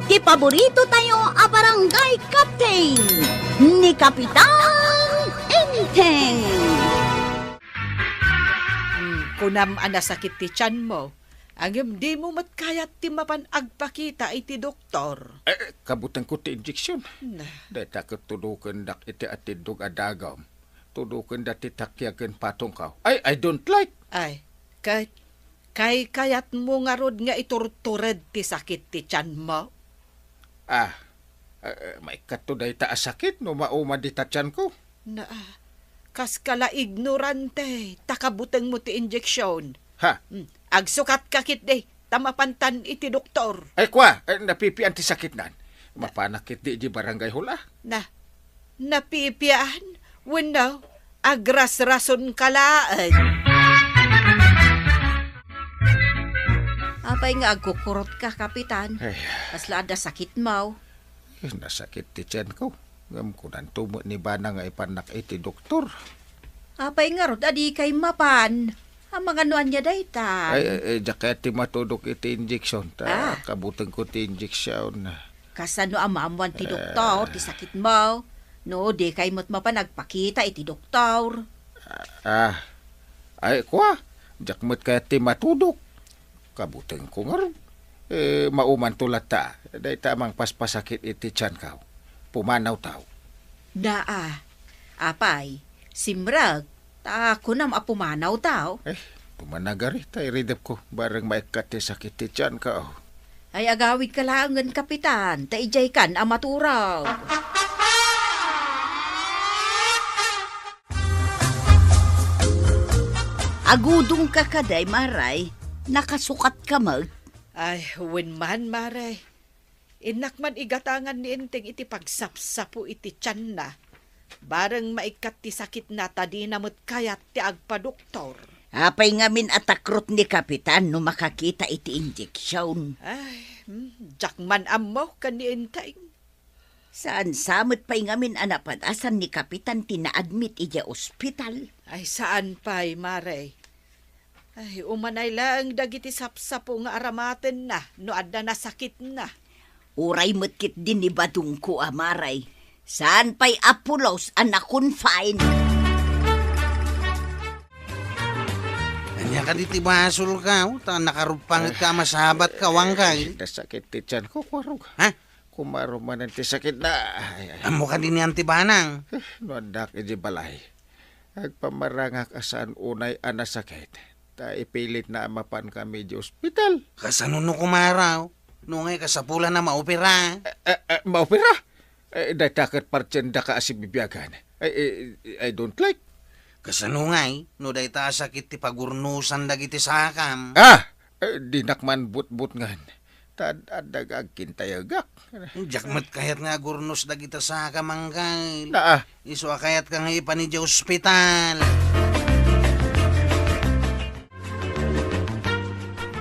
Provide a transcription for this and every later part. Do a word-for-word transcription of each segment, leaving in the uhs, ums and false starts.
Ti paborito tayo a barangay captain, ni Kapitan Enteng. Hmm, kunam a nasakit ti tianmo. Ngem dimo met kayat ti mapan agpakita iti doktor. Eh, kabutengko ti injection. Na. Dayta ket tudokendak iti atiddog a dagum. Tudokenda ti takiag ken patongko. Ay, I don't like. Ay, ket kaykayatmo ngarud nga iturtured ti sakit ti tianmo? Ah, eh, eh, maikkatto dayta a sakit no mauma dita tianko. Na, ah, kas ka la ignorante, ta kabutengmo ti injection. Ha? Hmm, agsukatka ketdi, ta mapantan iti doktor. Ay, kua, eh, napipian ti sakitnan. Mapanak ketdi iti barangay hall a. Na, napipian? Wenno, agrasrasonka laeng? Apay nga agkukurotka, Kapitan? Ay. Kasla adda sakitmo? Eh, nasakit ti tianko. Ngem kunanto met ni Bana nga ipannak iti doktor. Apay ngarud a dikay mapan? Amangan no ania dayta? Ay, ay, ay, diak kayat ti matudok iti injection. Ta, ah, kabutengko ti injection. Kasano a maammuan ti doktor ti sakitmo? No, dikay met mapan agpakita iti doktor. Ah, ay, kua, diak met kayat ti matudok. Kabutengko ngarud. Eh, maumanto latta. Dayta a mangpaspasakit iti tianko. Pumanawto. Naa. Apay, simrek, ta kunam a pumanawto. Eh, pumanagari, ta iridepko. Bareng maikkat ti sakit ti tianko. Ay, agawidka laengen, Kapitan, ta idiaykan a maturog. Agudongka kadi, Mare? Nakasukatka met? Ay, wen man, Mare. Innak man igatangan ni Enteng iti pagsapsapo iti tianna. Bareng maikkat ti sakitna ta dina met kayat ti agpadoktor. Apay ngamin a takrot ni Kapitan no makakita iti injection? Ay, hmm, diak man ammo ken ni Enteng. Saan sa met pay ngamin a napadasan ni Kapitan ti naadmit idiay ospital? Ay, saan pay, Mare. Ay, umanay laeng dagiti sapsapo nga aramatenna no adda nasakitna. Uray met ketdi ni badongko a Mare. Saan pay a pulos a na-confine? Ania kadi ti basolka, ta nakaruppangetka a masabatka, Wangkay? Nasakit ti tianko, kuarog. Ha? Kumarumanen ti sakitna. Ay, ay. Ammo kadi ni Auntie Banang? Eh, no addak iti balay, agpamarangak a saan unay a nasakit. Ta ipilitna a mapankami iti ospital. Kasano no kumaro? No ngay kasapulan a maopera? Eh, eh, eh, maopera? Eh, dayta ket partiendaka a sibibiagan. Ay, eh, I don't like. Kasano ngay, no dayta a sakit ti pagurnosan dagiti sakam? Ah! Eh, dinak man butbutngen. Ta ad-, adda nga agkintayegak. Diak met kayat nga agurnos dagita sakam, Angkel. Naa. Isu a kayatka nga ipan idiay ospital.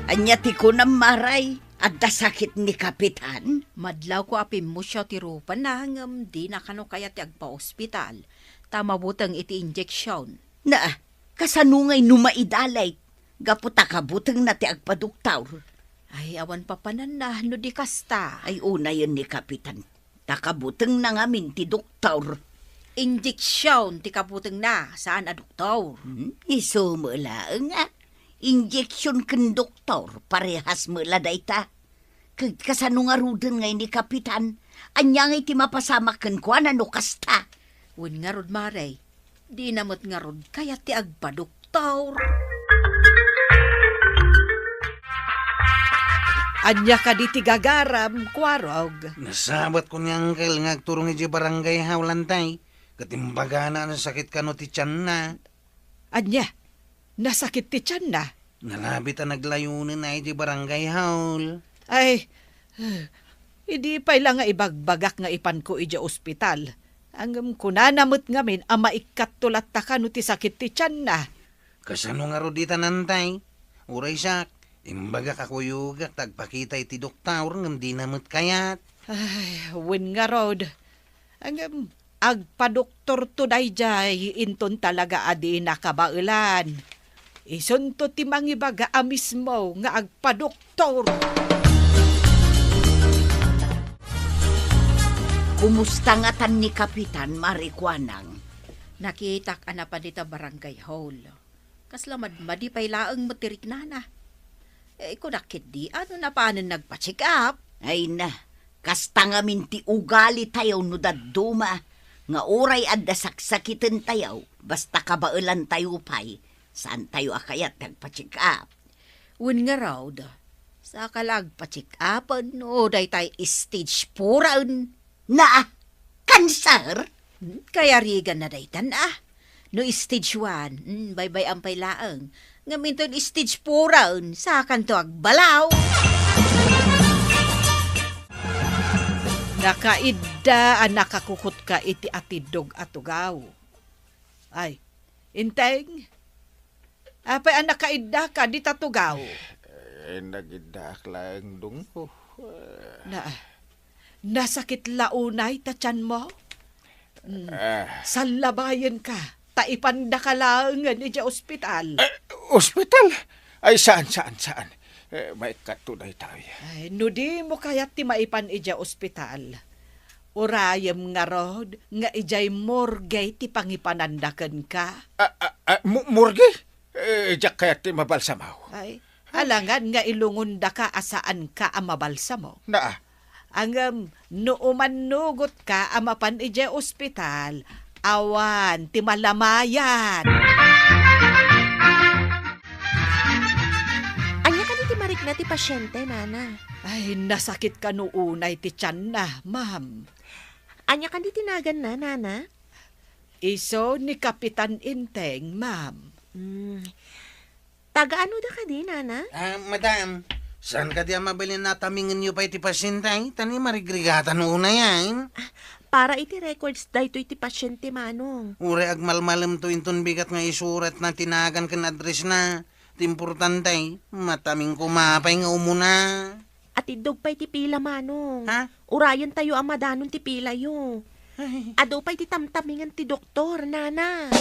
Ania ti kunam, Mare? Adda sakit ni Kapitan? Madlawko a pimmusiaw ti rupana, ngem dina kano kayat ti agpaospital, ta mabuteng iti injection. Naa, kasano ngay no maidalay? Gapu ta kabutengna ti agpadoktor. Ay, awan papananna no di kasta. Ay, unayen ni Kapitan. Ta kabutengna ngamin ti doktor. Injection ti kabutengna, saan a doktor. Hmm, isu met laeng a. Injection ken doktor, parehas met la dayta. Ket kasano ngaruden ngay ni Kapitan? Ania ngay ti mapasamak kenkuana no kasta? Wen ngarud, Mare, dina met ngarud kayat ti agpadoktor. Ania kadi ti gagaram, Kuarog? Nasabatko ni Angkel nga agturong idiay barangay hall, Antay, ket imbagana a nasakit kano ti tianna. Ania? Nasakit ti tianna? Nalabit a naglayonenna idiay barangay hall. Ay, idi pay la nga ibagbagak nga ipanko idiay ospital. Ngem kunana met ngamin a maikkatto latta kano ti sakit ti tianna. Kasano ngarud ditan, Antay? Uray siak, imbagak a kuyogak ta agpakita iti doktor ngem dina met kayat. Ay, wen ngarud. Ngem, agpadoktorto daydiay inton talaga a dina kabaelan. Isunto ti mangibaga a mismo nga agpadoktor. Kumusta ngatan ni Kapitan, Mare Kuanang? Nakitak a napan dita barangay hall. Kasla madmadi pay laeng met ti riknana. Eh, kunak ketdi, no napanen nagpa-check up? Ay na, kasta ngamin ti ugalitayo no dadduma, nga uray adda saksakitentayo, basta kabaelantayo pay, saantayo a kayat nagpa-check up. Wen ngarud, saka la agpa-check upen no daytay stage four-en. Naa, cancer? Hmm, kayariganna daytan a. No stage one, hmm, baybay-an pay laeng. Ngem inton stage four-en, sakanto agbalaw. Nakaidda a nakakukutka iti atiddog a tugaw. Ay, Inteng, apay a nakaiddaka dita tugaw? Eh, nagiddaak laeng, Dunggo. Na, nasakit la unay ta tianmo? Mm. Ah. Sallabayenka, ta ipandaka laengen idiay ospital. Eh, ospital? Ay, saan, saan, saan? Eh, maikkatto daytoy. Ay, no dimo kayat ti maipan idiay ospital, urayem ngarud nga idiay morgue ti pangipananda kenka. Ah, ah, ah, mo-, morgue? Eh, diak kayat ti mabalsamo. Ay, alangan nga ilungondaka a saanka a mabalsamo. Naa. Ngem, no umannugotka a mapan idiay ospital, awan ti malamayan. Ania kadi ti marikna ti pasiente, nana? Ay, nasakit kano unay ti tianna, ma'am. Ania kadi ti naganna, nana? Isu ni Kapitan Inteng, ma'am. Mm. Taga-anoda kadi, nana? Ah, madam, saan kadi a mabalin a tamingenyo pay ti pasiente, ta ni marigrigatan unay, ay? Ah, para iti records daytoy ti pasiente, manong. Uray agmalmalemto inton bigat nga isuratna ti nagan ken addressna. Ti importante, mataming koma pay nga umuna. Atiddog pay ti pila, manong. Ha? Urayentayo a madanon ti pilayo. Ay. Adu pay ti tamtamingen ti doktor, nana.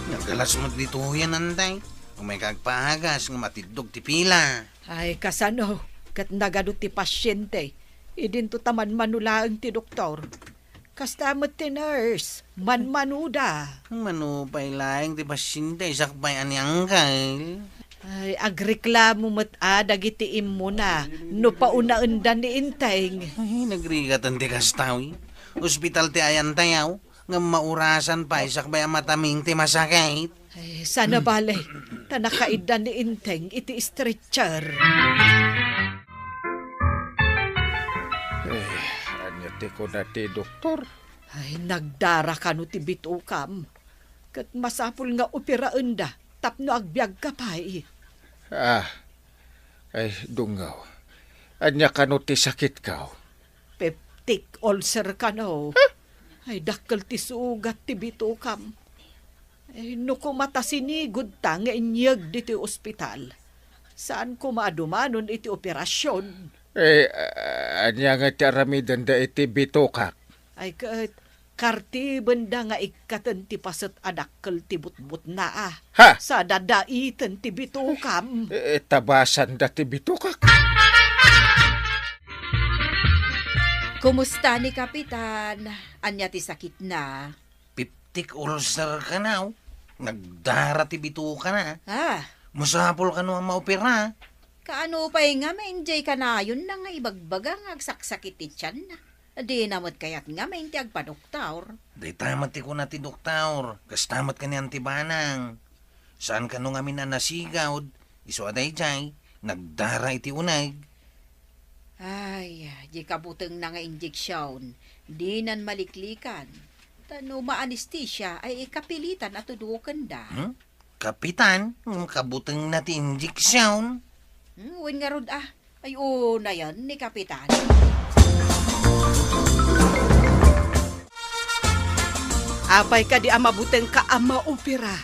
Nagalas met ditoyen, antay. Umayka agpahagas nga matiddog ti pila. Ay, kasano? Ket nagadu ti pasiente. Idinto ta manmano laeng ti doktor. Kasta met ti nurse, manmanoda. Mano pay laeng ti pasiente, sakbay a ni Angkel. Ay, agreklamo met a dagiti immuna no paunaenda ni Inteng. Ay, nagrigatan ti kasta, wi. Ospital ti ayantayo, ngem maurasan pay sakbay a mataming ti masakit. Ay, sana bale, ta nakaidda ni Inteng iti stretcher. Eh, ania ti kuna ti doktor? Ay, nagdara kano ti bitokam. Ket masapul nga operaenda tapno agbiagka pay. Ah, ay, Dungaw. Ania kano ti sakitko? Peptic ulcer kano. Ha? Ay, dakkel ti sugat ti bitokam. Eh, no koma ta sinigudta nga inyeg ditoy ospital, saan koma a dumanon iti operasion. Eh, a-, ania nga ti aramidenda iti bitokak? Ay, ket kartibenda nga ikkaten ti paset a dakkel ti butbutna a. Ha? Sa dadaiten ti bitokam. Eh, tabasanda ti bitokak. Kumusta ni Kapitan? Ania ti sakitna? Peptic ulcer kano. Nagdara ti bitokana. Ah. Masapul kano a maopera. Kaano pay ngamin diay kanayonna nga ibagbaga nga agsaksakit ti tianna? Dina met kayat ngamin ti agpadoktor. Dayta met ti kuna ti doktor. Kasta met kanian ti banang. Saan kano ngamin a nasigud, isu a daydiay, nagdara iti uneg. Ay, di kabutengna nga injeksion, dinan maliklikan. Ta no ma-anestesia, ay kapilitan a tudokenda. Hmm? Kapitan, ngem kabutengna ti injeksion. Hmm, wen ngarud a. Ay, unayen ni Kapitan. Apay kadi a mabutengka a maopera?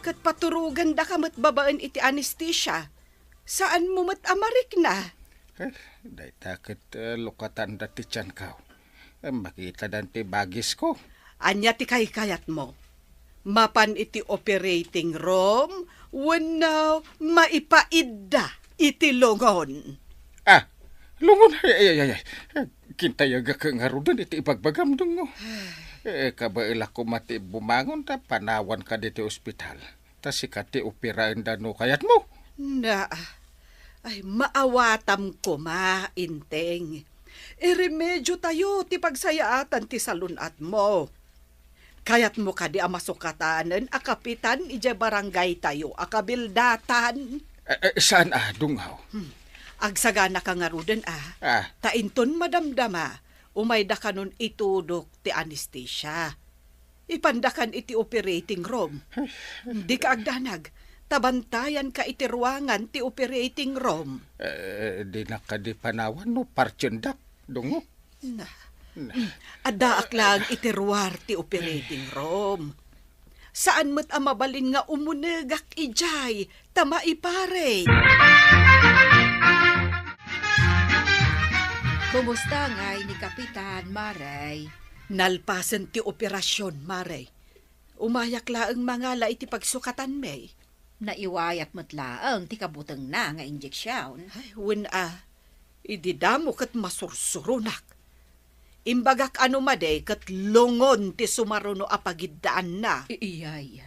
Ket paturogandaka met babaen iti anestesia. Saanmo met a marikna? Eh, dayta ket, eh, lukatanda ti tianko. Eh, makitadan ti bagisko. Ania ti kaykayatmo? Mapan iti operating room wenno maipaidda iti lungon? Ah, lungon, ay, ay, ay, ay. Kintayagak ngaruden iti ibagbagam, Dungo. Eh, kabaelak koma ti bumangon ta panawanka ditoy ospital. Ta sika ti operaenda no kayatmo. Na, ay, maawatam koma, Inteng. Iremediotayo ti pagsayaatan ti salun-atmo. Kayatmo kadi a masukatanen a kapitan idiay barangaytayo a kabildatan? Eh, eh, saan a, Dungaw? Hmm. Agsaganaka ngaruden a. Ah. Ta inton madamdama, umayda kanon itudok ti anesthesia. Ipandakan iti operating room. Dika agdanag, ta bantayanka iti ruangan ti operating room. Eh, dinak kadi panawan no partiendak, Dungo? Na. Na. Addaak laeng iti ruar ti operating room. Saan met a mabalin nga umunegak idiay ta maiparit. Kumusta ngay ni Kapitan, Mare? Nalpasen ti operasion, Mare. Umayak laeng mangala iti pagsukatanmi. Naiwayat met laeng ti kabutengna nga injeksion. Ay, wen a, idi damo ket masursuronak. Imbagak a no madi ket lungon ti sumaruno a pagiddaanna. I-, iyay.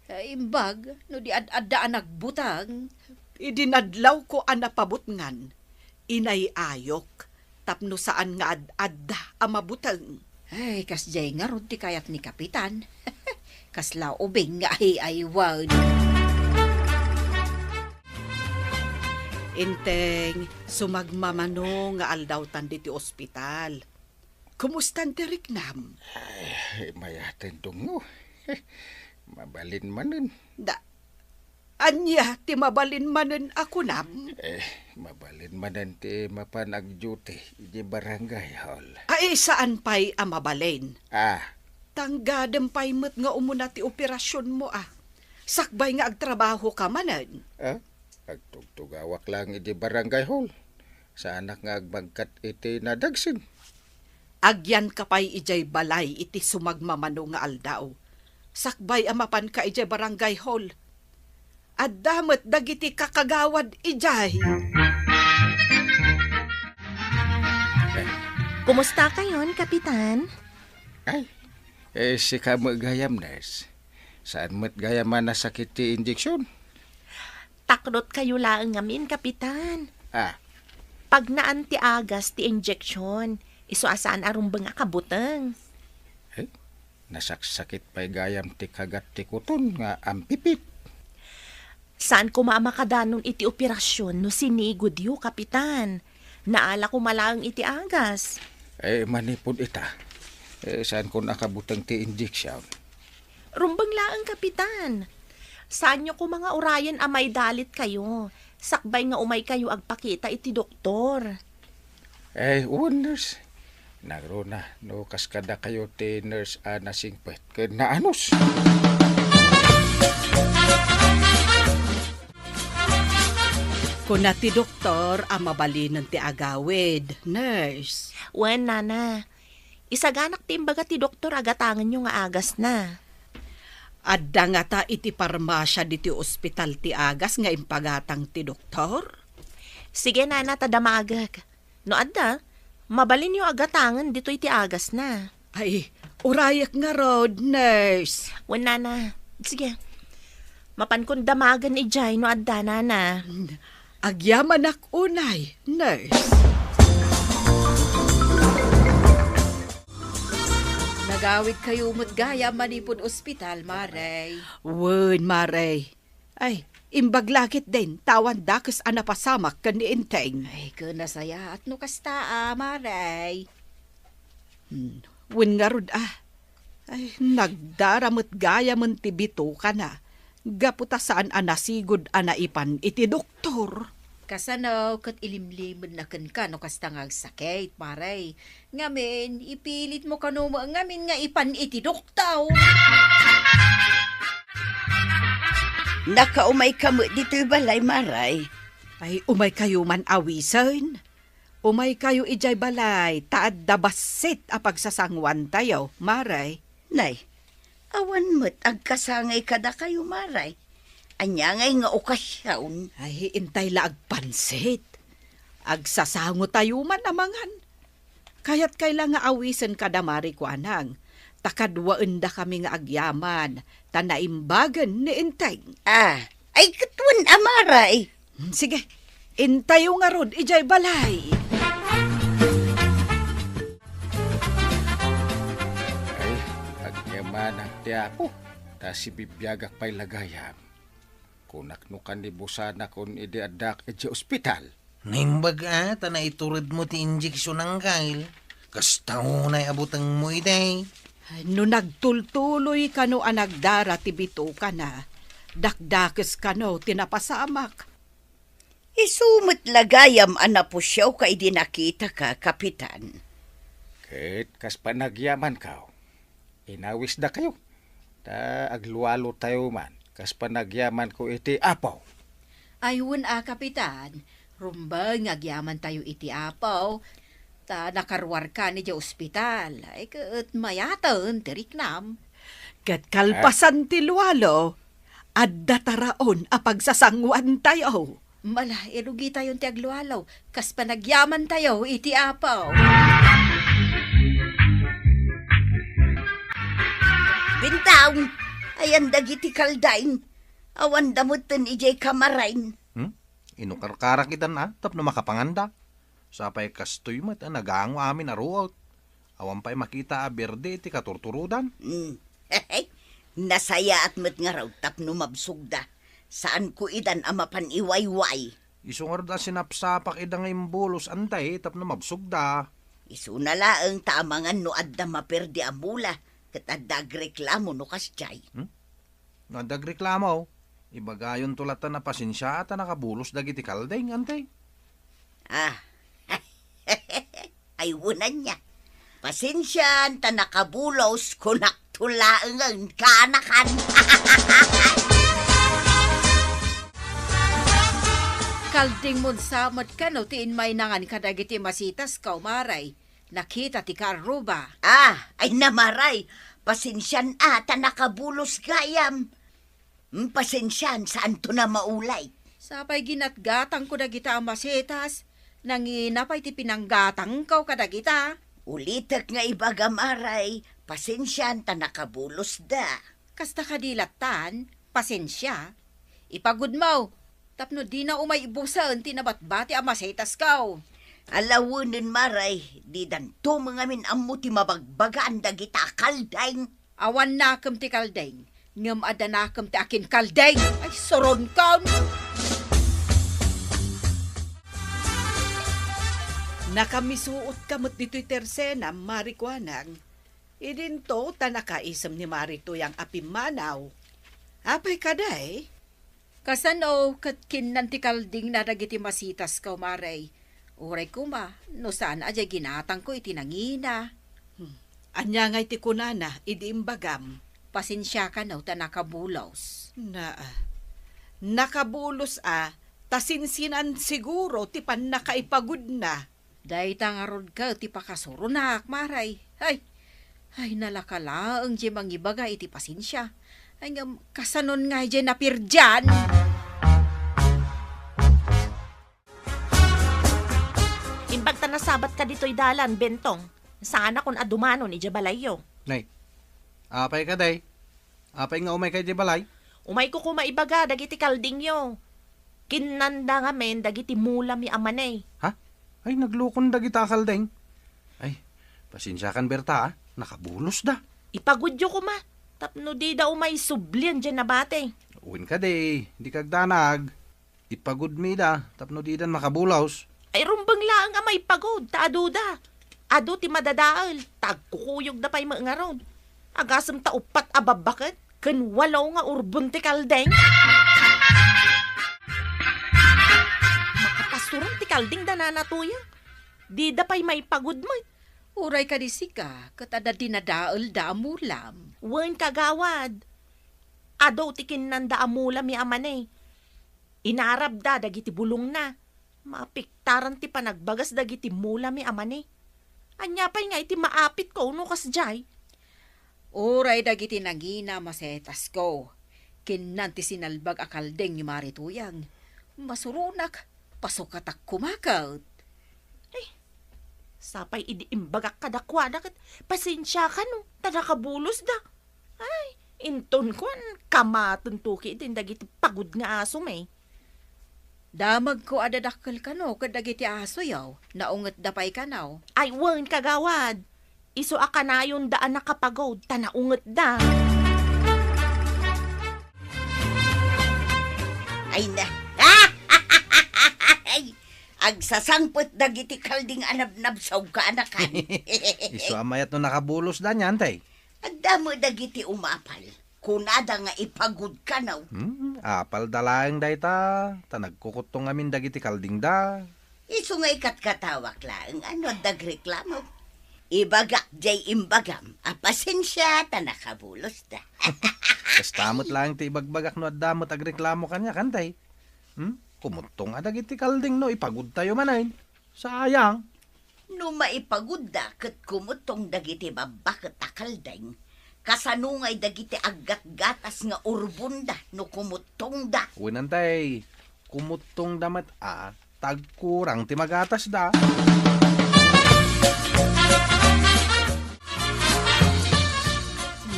Imbag no di ad-adda a nagbuteng. Idi nadlawko a napabutngan, inay-ayok tapno saan nga ad-adda a mabuteng. Ay, kasdiay ngarud ti kayat ni Kapitan. Kasla ubing nga ay-aywan. Inteng, sumagmamano nga aldawtan ditoy ospital. Kumustan ti riknam? Ay, mayaten, Dungo. Mabalin manen. Da, ania ti mabalin manen a kunam? Eh, mabalin manen ti mapan agduty iti barangay hall. Ay, saan pay a mabalin? Ah. Tanggadem pay met nga umuna ti operasionmo, ah. Sakbay nga agtrabahoka manen. Ah? Agtugtugawak lang iti barangay hall. Saanak nga agmagkat iti nadagsen. Agyanka pay idiay balay iti sumagmamano nga aldaw. Sakbay a mapanka idiay barangay hall. Adda met dagiti kakagawad idiay. Kumusta kayon, Kapitan? Ay, eh, sika met gayam, nurse. Saan met gayam a nasakit ti injection? Taknot kayo laeng ngamin, Kapitan. Ah. Pagnaan ti agas ti injection, isu a saan a rumbeng a kabuteng. Eh, nasaksakit pay gayam ti kagat ti kuton nga ampipit. Saan koma a makadanon iti operasyon no sinigudyo, Kapitan. Naala koma laeng iti agas. Eh, manipud ita, eh, saan kon a kabuteng ti injection? Rumbeng laeng, Kapitan. Saanyo koma nga urayen a maidalit kayo, sakbay nga umay kayo agpakita iti doktor. Eh, wen, nurse. Nangruna, no kas kadakayo ti nurse a nasingpet ken naanus. Kuna ti doktor a mabalinen ti agawid, nurse. Wen, nana. Isaganak ti imbaga ti doktor a gatangenyo nga agasna. Adda ngata iti parmasia ditoy ospital ti agas nga impagatang ti doktor? Sige, nana, ta damagek. No adda, mabalinyo a gatangen ditoy ti agasna. Ay, urayek ngarud, nurse. Wen, nana. Sige. Mapankon damagen idiay no adda, nana. Agyamanak unay, nurse. Nagawid kayo met gayam manipud ospital, Mare. Wen, Mare. Ay, imbag la ketdin, ta awan dakes a napasamak ken ni Enteng. Ay, ken nasayaat no kasta a, Mare. Hmm, wen ngarud a. Ay, nagdara met gayamen ti bitokana, gapu ta saan a nasigud a naipan iti doktor. Kasano ket ilimlimenna kenka no kasta nga agsakit, Mare? Ngamin, ipilitmo kano met ngamin nga ipan iti doktor. Nakaumayka met ditoy balay, Mare. Ay, umaykayo man awisen. Umaykayo idiay balay, ta adda bassit a pagsasangoantayo, Mare. Nay, awan met agkasangay kadakayo, Mare. Ania ngay nga okasion? Ay, intay la agpansit. Agsasangotayo man a mangan. Kayatkay la nga awisen kada Mari Kuanang, ta kaduaendakami nga agyaman, ta naimbagen ni Enteng. Ah, ay, ket wen a Maray. Hmm, sige, intayo ngarud idiay balay. Ay, agyamanak ti Apo, ta sibibiagak pay la gayam. Kunak no kanibusana kun idi addak idiay ospital. Naimbag a, ta naituredmo ti injeksion, Angkel. Kasta unay a butengmo idi. No nagtultuloy kano a nagdara ti bitokana, dakdakes kano ti napasamak. Isu met la gayam a napusiawka idi nakitaka, Kapitan. Ket kas panagyamanko, inawisdakayo, ta aglualotayo man kas panagyamanko iti Apo. Ay, wen a, Kapitan, rumbeng nga agyamantayo iti Apo, ta nakaruarkan idiay ospital. Ay, ket mayaten ti riknam. Ket kalpasan ti lualo, adda taraon a pagsasanguantayo. Mala, irugitayon ti aglualo, kas panagyamantayo iti Apo. Bintang, ayan dagiti kaldeng. Awanda metten idiay kamaren. Hmm? Inukarkarak itan a, tapno makapanganda. Sapay kastoy met a nagango amin a ruot. Awan pay makita a berde iti katurturodan. Hmm. Nasayaat met ngarud tapno mabsogda. Saanko idan a mapan iwayway. Isu ngarud a sinapsapak ida nga imbulos, antay, tapno mabsogda. Isuna laeng ta amangan no adda maperde a mula, ket adda agreklamo no kasdiay. Hmm? No adda agreklamo, ibagayonto latta a pasensia ta nakabulos dagiti kaldeng, antay. Ah. Ay, wen ania. Pasensian ta nakabulos, kunakto laengen, kaanakan. Kaldengmon sa met kano ti immaynangan kadagiti masitas, Kaumaray? Nakita ti kaarruba. Ah, ay namaray. Pasensian a ta nakabulos gayam. Mm, pasensian, saanto na maulay. Sapay ginatgatangko dagita a masitas, nangina pay ti pinanggatangko kadagita. Ulitek nga ibagam, Aray, pasensian ta nakabulos da. Kasta kadi lattan, pasensia. Ipagudmo, tapno dina umay ibusen ti nabatbati a masetasko. Alawenen, Maray, didanto ngamin ammo ti mabagbagaan dagita a kaldeng. Awan nakem ti kaldeng, ngem adda nakem ti akinkaldeng. Ay, suronkon! Nakamisuotka met ditoy tersenam, Mari Kuanang. Idinto ta nakaisem ni Mari Tuyang a pimmanaw. Apay kadi? Kasano ket kinnan ti kaldingna dagiti masitasko, Mari? Uray koma, no saan a diay ginatangko iti nangina. Hmm. Ania ngay ti kunana idi imbagam? Pasensiakano ta nakabulos. Naa. Nakabulos a, ta sinsinan siguro ti pannakaipagudna. Dayta ngarud ket ti pakasuronak, Mari. Ay, ay, nalaka laeng diay mangibaga iti pasensia. Ay, ngem, kasanon ngay diay napirdian? Imbag ta nasabatka ditoy dalan, Bentong. Saanakon a dumanon idiay balayyo. Nay, apay kadi? Apay nga umayka idiay balay? Umayko koma ibaga dagiti kaldingyo. Kinnanda ngamin dagiti mulami a mani. Ha? Ay, naglukon dagita a kalding. Ay, pasensiakan, Berta, a. Nakabulosda. Ipagudyo koma, tapno dida umay sublian diay nabati. Wen kadi, dika agdanag. Ipagudmi ida tapno didan makabulos. Ay, rumbeng laeng a maipagud, ta aduda. Adu ti madadael, ta agkukuyogda pay met ngarud. Agasem ta uppat a babbaket ken walo nga urbon ti kalding. Makapastoran ti kalding da Nana Tuyang. Dida pay maipagud met. Uray kadi sika, ket adda dinadaelda a mulam. Wen, kagawad. Adu ti kinnanda a mulami a mani. Inarabda dagiti bulongna. Mapiktaran ti panagbagas dagiti mulami a mani. Ania pay ngay ti maapitko no kasdiay? Uray dagiti nangina a masetasko. Kinnan ti sinalbag a kalding ni Mari Tuyang. Masuronak, pasukatak koma ket. Sapay idi imbagak kadakuada ket pasensiaka no, ta nakabulosda. Ay, inton kuan, kamaten tuki din dagiti pagod nga aso, may. Damagko a dadakkel kano ket dagiti asoyo, naungetda pay kano. Ay, wen, kagawad. Isu a kanayonda a nakapagod, ta naungetda. Ay na. Ay, agsasangpet dagiti kalding a nabnabsaw kaanakan. Isu a mayat no nakabulosda niyan, tay. Adda met dagiti umapal. Kunada nga ipagod kano. Hmm, apalda laeng dayta, ta nagkukuttong ngamin dagiti kaldingda. Isu nga ikatkatawak laeng a no adda agreklamo. Ibagak jay imbagam a pasensia ta nakabulosda. Kasta met laeng ti ibagbagak no adda met agreklamo kaniak, tay. Hmm? Kumuttong a dagiti kalding no ipagudtayo manen. Sayang. No maipagudda ket kumuttong dagiti babbaket a kalding, kasano ngay dagiti aggatgatas nga urbonda no kumuttongda? Wen, tay, kumuttongda met a, ta agkurang ti magatasda.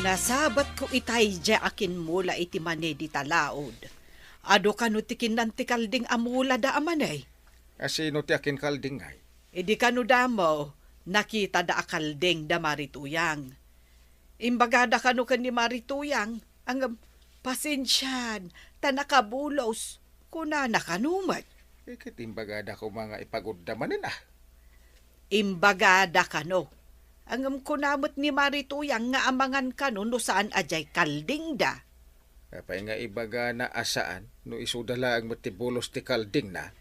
Nasabatko itay diay a kinmula iti mani dita laod. Adu kano ti kinnan ti kalding a mulada a mani? A sino ti akinkalding ngay? Idi kano damo, nakitada a kalding da Mari Tuyang. Imbagada kano ken ni Mari Tuyang, ngem, "Pasensian, ta nakabulos," kunana kano met. Eh, ket imbagada koma nga ipagudda manen, a. Imbagada kano. Ngem kuna met ni Mari Tuyang nga amangan kano no saan a diay kaldingda. Apay nga ibagana a saan no isuda laeng met ti bulos ti kaldingna?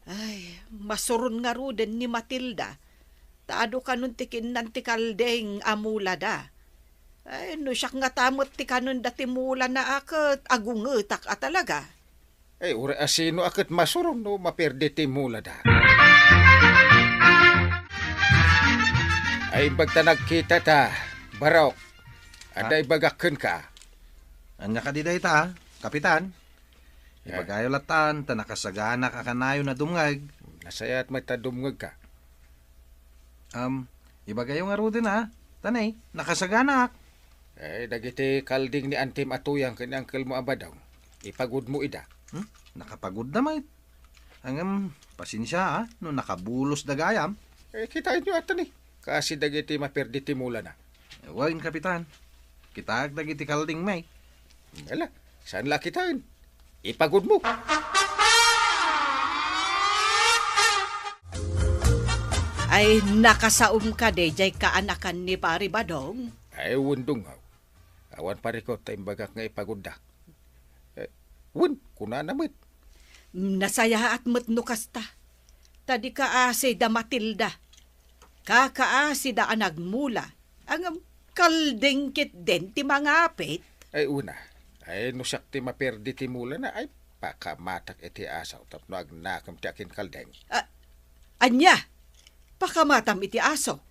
Ay, masuron ngaruden ni Matilda. Ta adu kanon ti kinnan ti kalding a mulada. Ay, no siak ngata met ti kanenda ti mulana a ket agungetak a talaga. Ay, uray a sino a ket masuron no maperdi ti mulada. Ay, imbag ta nagkita ta, Barok. Adda ibagak kenka. Ania kadi dayta, Kapitan? Eh. Ibagayo latan, ta nakasaganak a kanayon a dumngeg. Nasayaat met ta dumngegka. Am, ibagayo ngaruden a, ta nay, nakasaganak. Eh, dagiti kalding ni Antim a Tuyang ken ni Angkelmo a Badong, ipagudmo ida. Hmm? Nakapagudda met. Ngem, pasensia, a, no nakabulosda gayam. Eh, kitaenyo ata ni, kaasi dagiti maperdi ti mulana. Eh, wen, Kapitan. Kitaek dagiti kalding, may. Ala, saan la kitaen? Ipagudmo. Ay, nakasaom kadi jay kaanakan ni Pari Badong? Ay, wen, Dungaw. Awan parikut ta imbagak nga ipagudda. Eh, wen, kunana met. Nasayaat met no kasta. Ta di kaasi da Matilda. Kakaasida a nagmula. Ngem kalding ketdin ti mangapit. Ay, una. Ay, no siak ti maperdi ti mulana, ay, pakamatak iti asaw tapno agnakem ti akinkalding. Ah, ania? Pakamatam iti aso.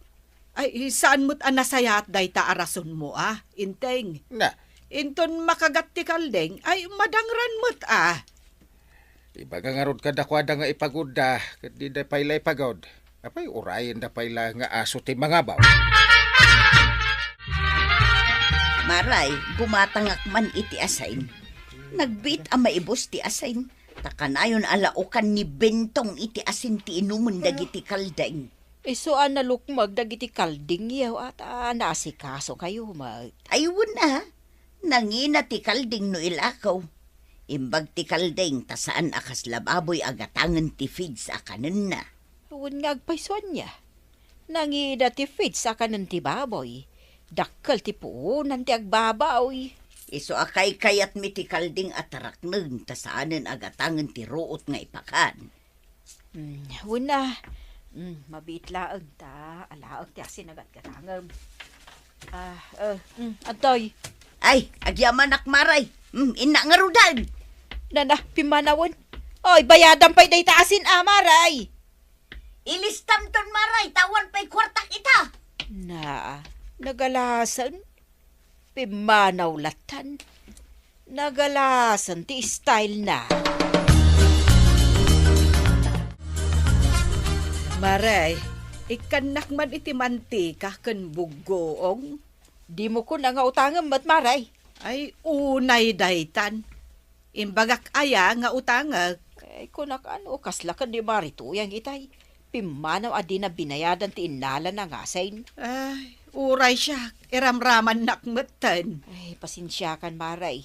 Ay, saan met a nasayaat dayta a rasonmo, a, Inteng? Na. Inton makagat ti kalding, ay madangran met, a. Ibaga ngarud kadakuada nga ipagudda, ket dida pay la ipagud. Apay, urayenda pay la nga aso ti mangabaw. Maray, gumatangak man iti asin. Nagbiit a maibus ti asin. Ta kanayon a laukan ni Bentong iti asin ti inumen dagiti kalding. Isu a nalukmeg dagiti kalding, yaw, a ta naasikasokayo met. Ay, wen a, nangina ti kalding no ilakaw. Imbag ti kalding ta saan a kasla baboy a gatangen ti feeds a kanenna. Wen nga agpayso ania. Nangina ti feeds a kanen ti baboy. Dakkel ti puonan ti agbabaw. Isu a kaykayatmi ti kalding a taraknen ta saanen a gatangen ti ruot nga ipakan. Mm, wen a. Mm, mabiit laeng ta alaek ti asin a gatgatangem. Ah, eh, mm, antoy? Ay, agyamanak, Maray. Mm, innak ngaruden. Nana, pimmanawen. Oy, bayadam pay dayta asin a, Maray. Ilistamton, Maray, ta awan pay kuartak ita. Na, nagalasen. Pimmanaw latan. Nagalasen ti style na. Mare, ikkannak man iti mantika ken buggoong. Dimo kuna nga utangem met, Mare? Ay, unay daytan. Imbagak aya nga utangek? Ay, kunak, ano, kasla ken ni Mari Tuyang itay. Pimmanaw a dina binayadan ti innalana ngasin. Ay, uray siak, iramramannak metten. Ay, pasensiakan, Mare.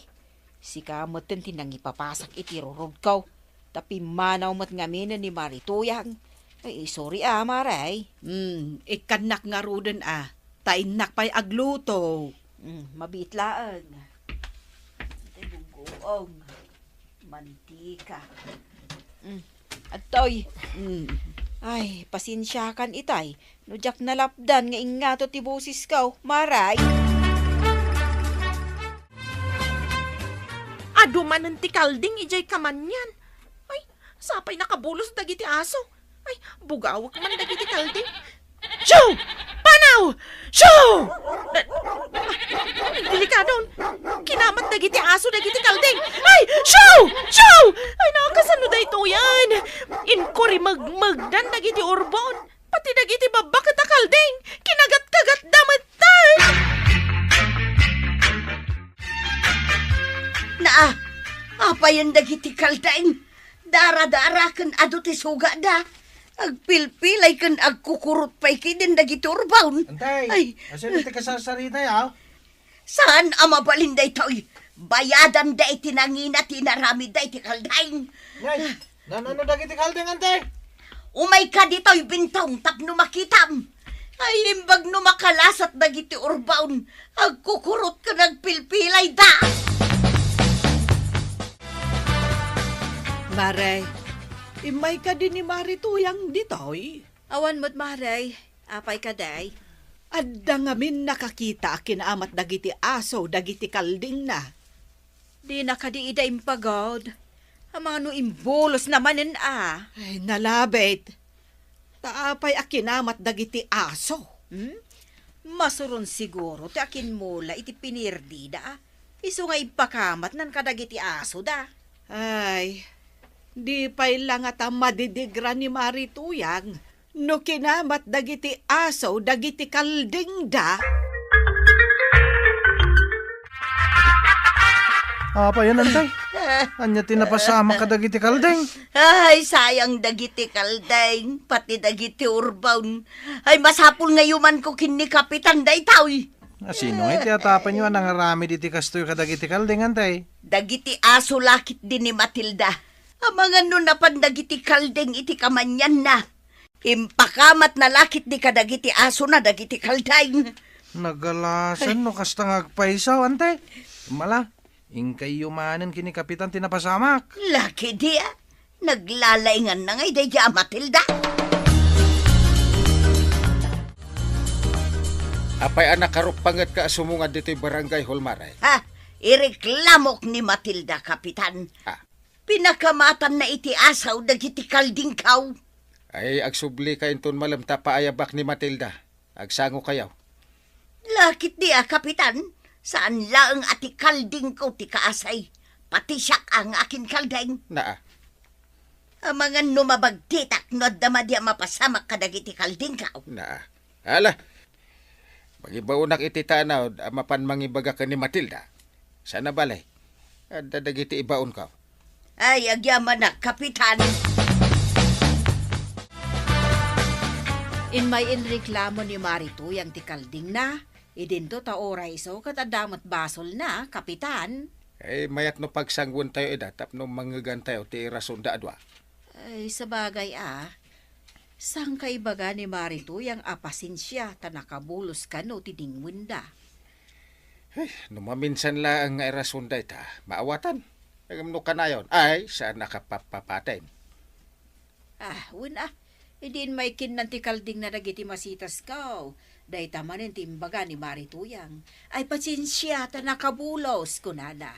Sika metten ti nangipapasak iti rurudko. Ta pimmanaw met ngamin ni Mari Tuyang. Ay, sorry a, Mare. Hmm, ikkannak ngaruden a. Ta innak pay agluto. Hmm, mabiit laeng. Itay buggoong. Mantika. Hmm, adtoy. Hmm. Ay, pasensiakan itay. No diak nalapdan nga ingngato ti bosesko, Mare. Adu manen ti kalding idiay kamanyan. Ay, sapay nakabulos dagiti aso. Ay, bugawek man dagiti kalding. Shoo! Panaw! Shoo! Na, ah, delikadon. Kinamat dagiti aso dagiti kalding. Ay, shoo! Shoo! Ay, nakasano daytoyen? Inkurimegmegdan dagiti urbon. Pati dagiti babbaket a kalding, kinagat-kagatda metten. Naa, apayen dagiti kalding? Dara-dara ken adu ti sugada. Agpilpilay ken agkukurot pay kidin dagiti urbon. Antay, ay, asino ti kasarsaritay, a? Saan a mabalin daytoy? Bayadanda iti nangina ti inaramidda iti kalding. Ngay, nano dagiti kalding, ante? Umayka ditoy, Bintong, tapno makitam. Ay, imbag no makalasat dagiti urbon, agkukurot ken agpilpilayda. Mare, immay kadi ni Mari Tuyang ditoy? Awan met, Mare. Apay kadi? Adda ngamin nakakita a kinaamat dagiti aso dagiti kaldingna. Dina kadi ida impagod? Amangan no imbulosna manen a? Ay, nalabit. Ta apay a kinaamat dagiti aso? Hmm? Masuron siguro ti akinmula iti pinirdida, a? Isu nga impakamatnan kadagiti asoda. Ay, di pay la ngata madidigra ni Mari Tuyang no kinamat dagiti aso dagiti kaldingda. Apay, ante? Ania ti napasamak kadagiti kalding? Ay, sayang dagiti kalding, pati dagiti urbon. Ay, masapul nga yumanko ken ni Kapitan daytoy. Asino ngay ti atapenyo a nangaramid iti kastoy kadagiti kalding, ante? Dagiti aso la ketdi ni Matilda. Amangan no napan dagiti kalding iti kamanyanna. Impakamatna la ketdi kadagiti asona dagiti kalding. Nagalasan no kasta nga agpayso, ante. Mala, inkayyo manen ken ni Kapitan ti napasamak. La ketdi a, naglalainganna ngay daydiay a Matilda. Apay a nakaruppangetka a sumungad ditoy barangay hall, Mare? Ha? Ireklamok ni Matilda, Kapitan. Ah. Pinakamatanna iti aso dagiti kaldingko. Ay, agsublika inton malem ta paayabak ni Matilda. Agsangokayo. La ketdi a, Kapitan, saan laeng a ti kaldingko ti kaasay. Pati siak a nga akin kalding. Naa. Amangan no mabagtitak no adda madi a mapasamak kadagiti kaldingko. Naa. Ala, mangibaonak iti tanod a mapan mangibaga ken ni Matilda. Saan a bale, adda dagiti ibaonko. Ay, agyamanak, Kapitan. Immay inreklamo ni Mari Tuyang ti kaldingna, idinto ta uray isu ket adda met basolna, Kapitan. Ay, mayat no pagsanguentayo ida tapno mangngegantayo ti irasonda a dua. Ay, sabagay a, saan ka ibaga ni Mari Tuyang a pasensia ta nakabulos kano ti dingwenda? Ay, no maminsan laeng nga irasonda ita, maawatan. Ngem no kanayon, ay, saan a kapapapaten. Ah, wen a, idi immay kinnan ti kaldingna dagiti masitasko, dayta manen ti imbaga ni Mari Tuyang. Ay, pasensia ta nakabulos, kunana.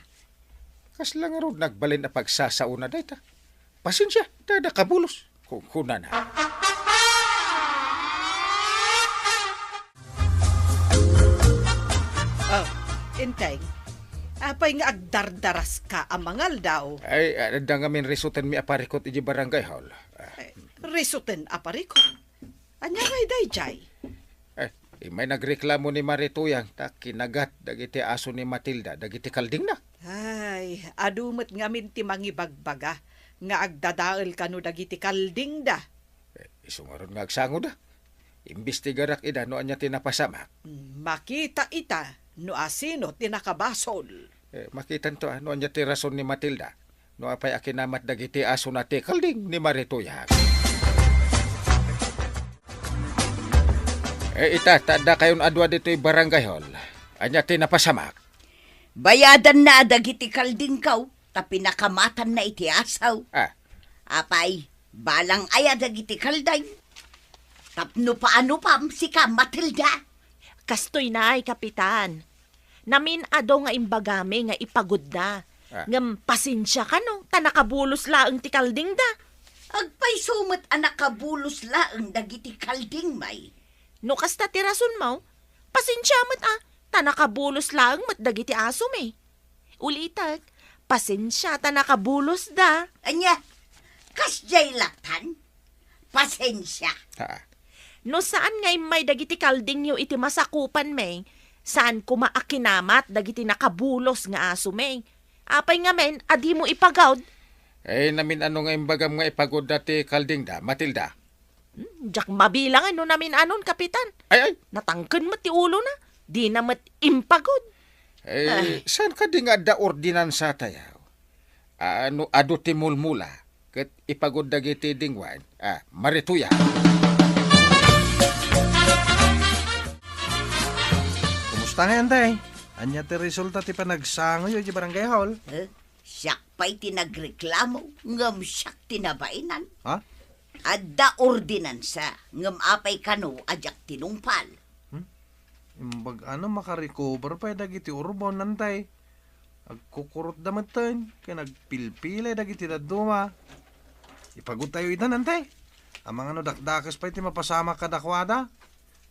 Kasla ngarud nagbalin a pagsasaona dayta. Pasensia, ta nakabulos, ku-, kunana. Oh, Enteng, apay nga agdardaraska a mangaldaw? Ay, adda ngamin risutenmi a parikut iti barangay hall. Ay, risuten a parikut? Ania ngay daydiay? Eh, immay nagreklamo ni Mari Tuyang ta kinagat dagiti aso ni Matilda dagiti kaldingna. Ay, adu met ngamin ti mangibagbaga nga agdadael kano dagiti kaldingda. Eh, isu ngarud nga agsangoda. Imbestigarak ida no ania ti napasamak. Mm, makita ita no asino ti nakabasol. Eh, makitanto, ah, no ania ti rason ni Matilda. No apay a kinamat dagiti asona ti kalding ni Mari Tuyang. Eh, ita, ta adda kayon a dua ditoy barangay hall. Ania ti napasamak? Bayadanna dagiti kaldingko, ta pinakamatanna iti aso. Ah. Apay, balang aya dagiti kalding? Tapno paano pam sika, Matilda? Kastoy nay, Kapitan. Namin-adu nga imbagami nga ipagudda. Ah. Ngem pasensia kano, ta nakabulos laeng ti kaldingda. Agpayso met a nakabulos laeng dagiti kaldingmi? No kasta ti rasonmo, pasensia met a, ta nakabulos laeng met dagiti asomi. Ulitek, pasensia ta nakabulosda. Ania? Kasdiay latan? Pasensia. Ha? No saan nga immay dagiti kaldingyo iti masakupanmi, saan koma a kinamat dagiti nakabulos nga asomi. Apay ngamin a dimo ipagud? Eh, namin-adu nga imbagam nga ipagudda ti kaldingda, Matilda. Hmm, diak mabilangan no namin-adun, Kapitan. Ay, ay. Natangken met ti ulona. Dina met impagud. Eh, ay. Saan kadi nga adda ordinansa tayo? Ah, no adu ti mulmula, ket ipagud dagiti dingwen, ah, Mari Tuyang. Kumusta ngay, Antay? Ania ti resulta ti panagsangoyo iti barangay hall? Eh, siak pay ti nagreklamo, ngem siak ti nabainan. Ha? Adda ordinansa, ngem apay kano a diak tinungpal? Hmm? Imbag a no makarecover pay dagiti urbon, Antay. Agkukurotda metten, ken agpilpilay dagiti dadduma. Ipagudtayo ida, Antay. Amangan no dakdakes pay ti mapasamak kadakuada.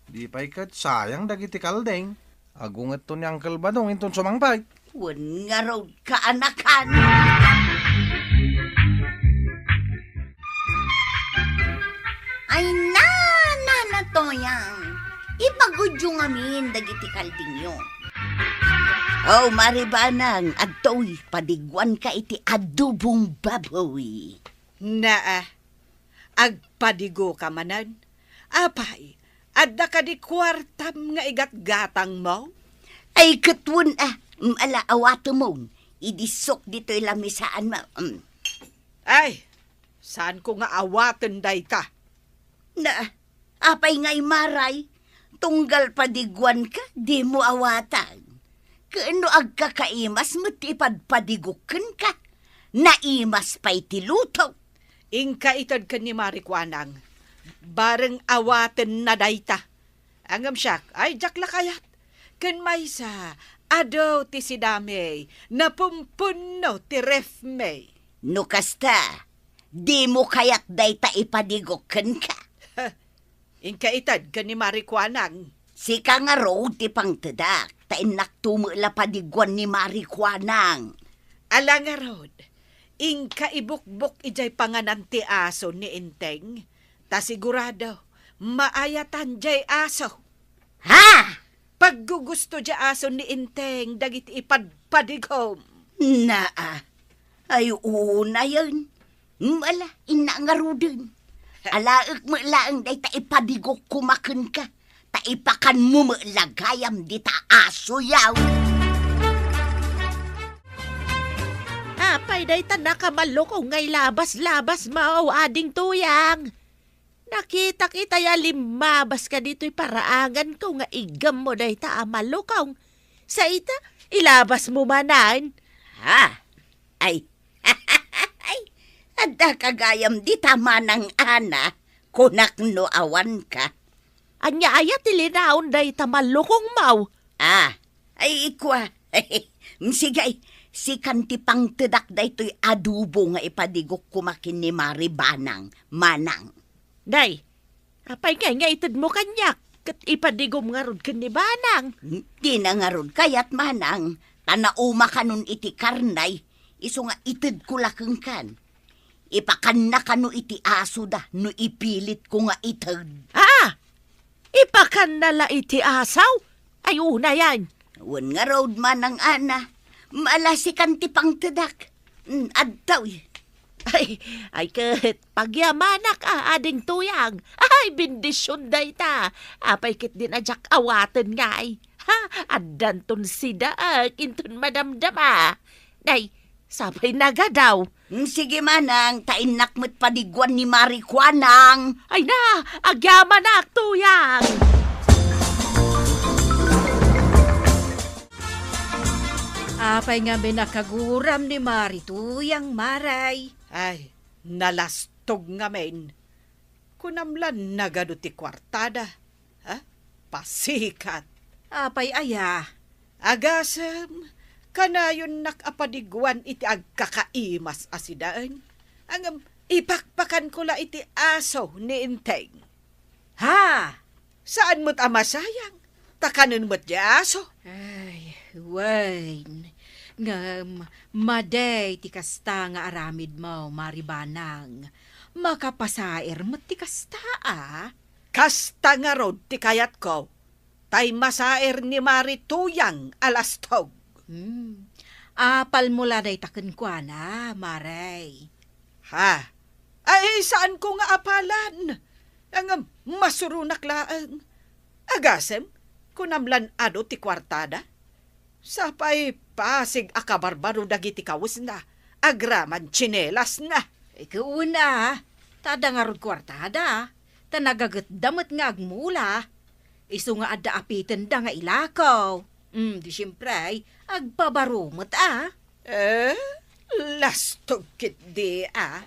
Di pay ket sayang dagiti kalding. Agungetto ni Uncle Badong inton sumangpet. Wen ngarud, kaanakan. Ay, na, Nana Toyang, ipagudyo ngamin dagiti kaldingyo. Oh, Mari Banang, adtoy, padiguanka iti adobong baboy. Naa, agpadigoka manen. Apay, adda kadi kuartam nga igatgatangmo? Ay, ket wen a, mm, ala, awatemon, idi sok ditoy lamisaanmo. Mm. Ay, saanko nga awaten dayta. Na, apay ngay, Maray? Tunggal padiguanka, dimo awaten. Ken no agkakaimas met ti ipadpadigok kenka, naimas pay ti lutok. Inka ited ken ni Mari Kuanang. Bareng awatenna dayta. Ngem siak, ay, diak la kayat. Ken maysa, adu ti sidami, napumpunno ti refmi. No kasta, dimo kayat dayta ipadigok kenka? Inka ited ken ni Mari Kuanang. Sika ngarud ti pangtedak, ta innakto met la padiguan ni Mari Kuanang. Ala ngarud, inka ibukbok idiay panganan ti aso ni Enteng, ta sigurado, maayatan diay aso. Ha? Paggugusto diay aso ni Enteng dagiti ipadpadigom. Naa, ay unayen. Ala, inna ngaruden. Alaek met laeng dayta ipadigok koma kenka, ta ipakanmo met la gayam dita asoyo. Apay dayta nakamalukong nga ilabas-labasmo, Ading Tuyang? Nakitak itay a limmabaska ditoy paraanganko nga iggammo dayta a malukong. Sa ita, ilabasmo manen. Ha? Ay, ay, adda ka gayam dita manang Ana, kunak no awanka. Ania aya ti linaon dayta malukongmo? Ah, ay, ikua. Sige, sikan ti pangtedak daytoy adobo nga ipadigok koma ken ni Mari Banang, manang. Day, apay ngay nga itedmo kaniak, ket ipadigom ngarud ken ni Banang? Dina ngarud kayat, manang, ta nauma kanon iti karne, isu nga itedko la kenkan. Ipakanna kano iti asoda no ipilitko nga ited. Ah, Ipakanna la iti asaw? Ay, unayan. Wen ngarud, Manang Ana. Malasikan ti pangtedak. Mm, adtoy. Ay, ay ket pagyamanak a, ading Tuyang. Ay, bendision dayta. Apay ketdin a diak awaten ngay. Ha, addanton sidaek inton madamdama. Nay, sapay nagadaw. Mm, sige, Manang, ta innak met padiguan ni Mari Kuanang. Ay na, agyamanak, Tuyang. Apay ngamin a kaguram ni Mari Tuyang, Maray? Ay, nalastog ngamin. Kunam la nagadu ti kuartada. Ha? Pasikat. Apay aya? Agasem, kanayonnak a padiguan iti agkakaimas a sidaen. Ngem ipakpakanko la iti aso ni Enteng. Ha? Saan met a masayang? Ta kanen met ti aso. Ay, wen. Ngem, madi ti kasta nga aramidmo, Mari Banang. Makapasair met ti kasta, a? Kasta ngarud ti kayatko. Tay masair ni Mari Tuyang a lastog. Hmm. Apalmo la dayta kenkuana, Maray? Ha? Ay, saanko nga apalan. Ngem, masuronak laeng. Agasem, kunam lan adu ti kuartada? Sapay pasig a kabarbaro dagiti kawesna, agraman tsinelasna. Ket wen a, ta adda ngarud kuartada, ta nagagetda met nga agmula. Isu nga adda apitenda nga ilako. Mm, di siempre, agpabaro met a. Eh, lastog ketdi a.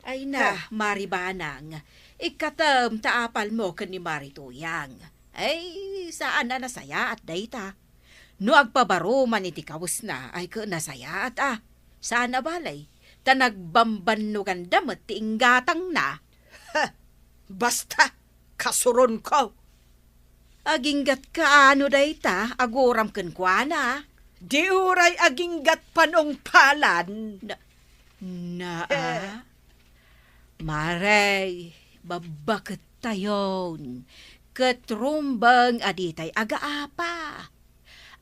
Ay na, Mari Banang, ikkatem ta apalmo ken ni Mari Tuyang. Ay, saan a nasayaat dayta. No agpabaro man iti kawesna, ay ket nasayaat a. Saan a bale, ta nagbambannoganda met ti inggatangna. Ha! Basta, kasuronko. Aginggatka no dayta, aguram kenkuana? Di uray aginggat panungpalan. Na, na, Eh. a? Maray, babbaketayon, ket rumbeng a ditay agaapa.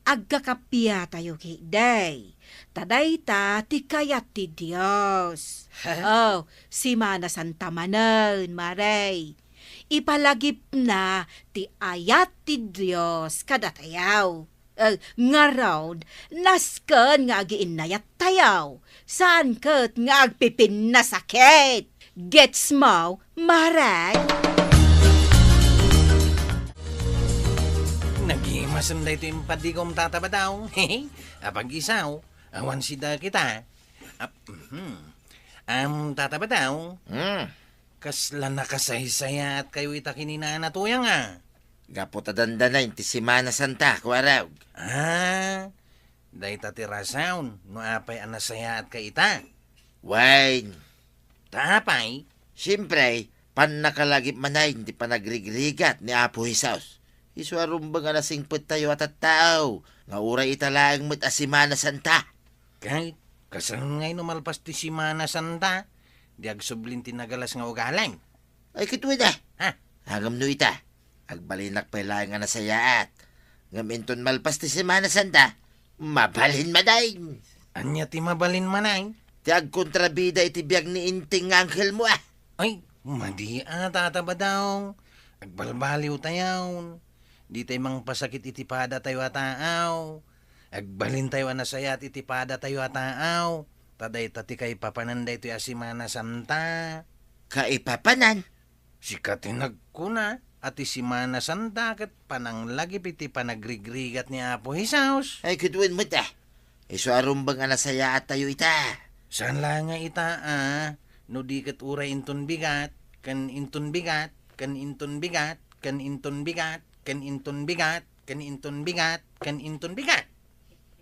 Agkakapiatayo ketdi, ta dayta ti kayat ti Dios. Ha? Oh, Simana Santa manen, Maray. Ipalagipna ti ayat ti Dios kadatayo. Eh, ngarud, nasken nga agiinnayattayo. Saan ket nga agpipinnasakit. Gets mo, Maray? Nagimasen daytoy impadigom, Tata Badaw. Apag-isaw, awan sida kita. Ap-, mhm. Am, Tata Badaw, Hmm. kasla nakasaysayaatkayo ita ken ni Nana Tuyang a? Gapu ta dandanayen ti Semana Santa, Kuarog. Ah, dayta ti rason no apay a nasayaatka ita. Wen. Ta apay? Siempre, pannakalagip manen ti panagrigrigat ni Apo Jesus. Isu a rumbeng a nasingpettayo a tattao, nga uray ita laeng met a Semana Santa. Ket, kasano ngay no malpas ti Semana Santa, di agsublin ti nagalas nga ugali? Ay, ket wen a. Ha? Ngem no ita, agbalinak pay laeng a nasayaat. Ngem inton malpas ti Semana Santa, mabalin manen. Ania ti mabalin manen? Ti agkontrabida iti biag ni Enteng nga anghelmo a. Ay, madi a, Tata Badaw. Agbalbaliwtayon. Ditay mangpasakit iti padatayo a taaw. Agbalintayo a nasayaat iti padatayo a taaw. Ta dayta ti kaipapanan daytoy a Semana Santa. Kaipapanan? Sika ti nagkuna a ti Semana Santa ket pananglagip iti panagrigrigat ni Apo Jesus. Ay, ket wen met a. Isu a rumbeng a nasayaattayo ita. Saan la nga ita a, no di ket uray inton bigat, ken inton bigat, ken inton bigat, ken inton bigat, ken inton bigat, ken inton bigat, ken inton bigat.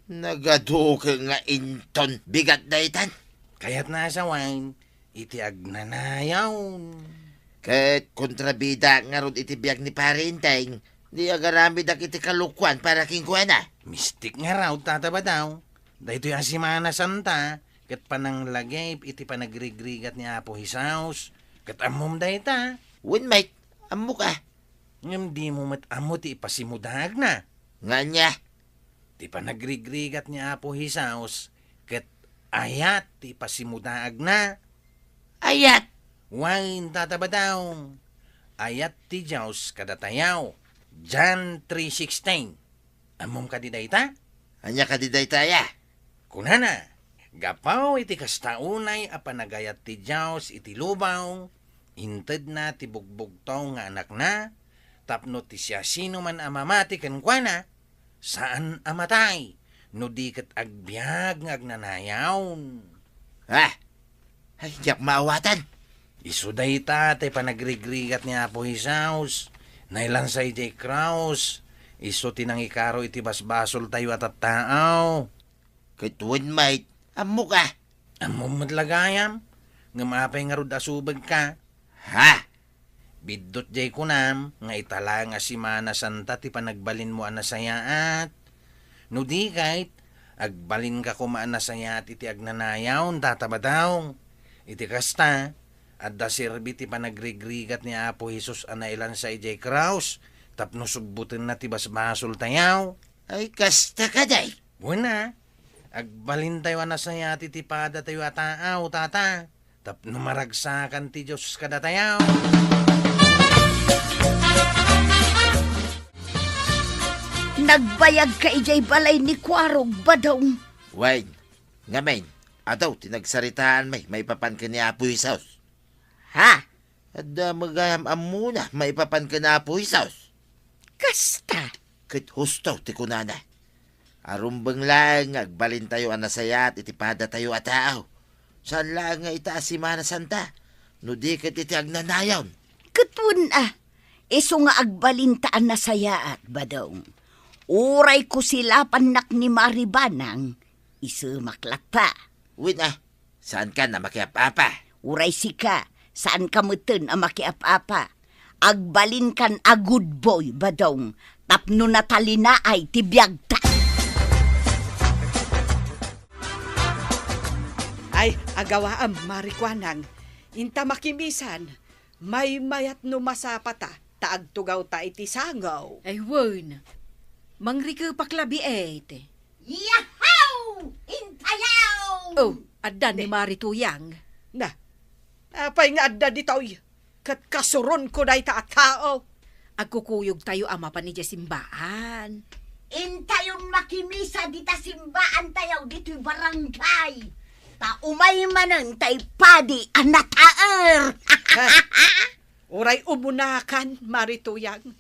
Nagadu ket nga inton bigat daytan. Kayatna a sawen iti agnanayon. Ket kontrabida ngarud iti biag ni Pari Enteng, di agaramidak iti kalokuan para kenkuana. Mistik ngarud, Tata Badaw. Daytoy a Semana Santa, ket pananglagip iti panagrigrigat ni Apo Jesus. Ket ammom dayta. Wen met, ammok a. Ngem dimo met ammo ti ipasimudaagna. Nga ania? Ti panagrigrigat ni Apo Jesus ket ayat ti ipasimudaagna. Ayat? Wen, Tata Badong. Ayat ti Dios kadatayo. John three sixteen. Ammom kadi dayta? Ania kadi dayta, aya? Kunana, gapu iti kasta unay a panagayat ti Dios iti lubong, intedna ti bugbugto nga Anakna, tapno ti siasinoman a mamati kenkuana, saan a matay, no di ket agbiag nga agnanayon. Ah! Ay, diak maawatan. Isu dayta ti panagrigrigat ni Apo Jesus. Nailansa idiay krus. Isu ti nangikaro iti basbasoltayo a tattao. Ket wen met, ammok a. Ammom met la gayam, ngem apay ngarud a subegka? Ha? Biddut diay kunam nga ita la nga Semana Santa ti panagbalinmo a nasayaat. No di ket, agbalinka koma a nasayaat iti agnanayon, Tata Badong. Iti kasta, adda serbi ti panagrigrigat ni Apo Jesus a nailansa idiay krus tapno subbotenna ti basbasoltayo. Ay, kasta kadi? Wen a, agbalintayo a nasayaat iti padatayo a tao, Tata. Tapno maragsakan ti Dios kadatayo. Nagbayagka idiay balay ni Kuarog, Badong? Wen, ngamin, adu ti nagsaritaan met maipapan ken ni Apo Jesus. Ha? Adda met gayam ammona maipapan ken Apo Jesus. Kasta. Ket husto ti kunana. Arumbeng laeng nga agbalintayo a nasayaat iti padatayo a tao. Saan laeng nga ita a Semana Santa, no di ket iti agnanayon. Ket wen a, isu nga agbalinta a nasayaat, Badong. Uray kusilapannak ni Mari Banang, isumak latta. Wen a, saankan a makiap-apa. Uray sika, saanka metten a makiap-apa. Agbalinkan a good boy, Badong, tapno natalinaay ti biagta. Ay, agawaam, Mari Kuanang. Inta makimisan, maymayat no masapata, ta agtugawta iti sangaw. Ay, wen. Mangrikepak labi, et. Yahoo! Intayaw! Oh, adda ni Mari Tuyang. Na, apay nga adda ditoy? Ket kasuronko dayta a tao. Agkukuyogtayo a mapan idiay simbaan. Intayon makimisa dita simbaantayo ditoy barangay. Ta umay manen tay padi a nataer. Ha? Uray umunakan, Mari Tuyang.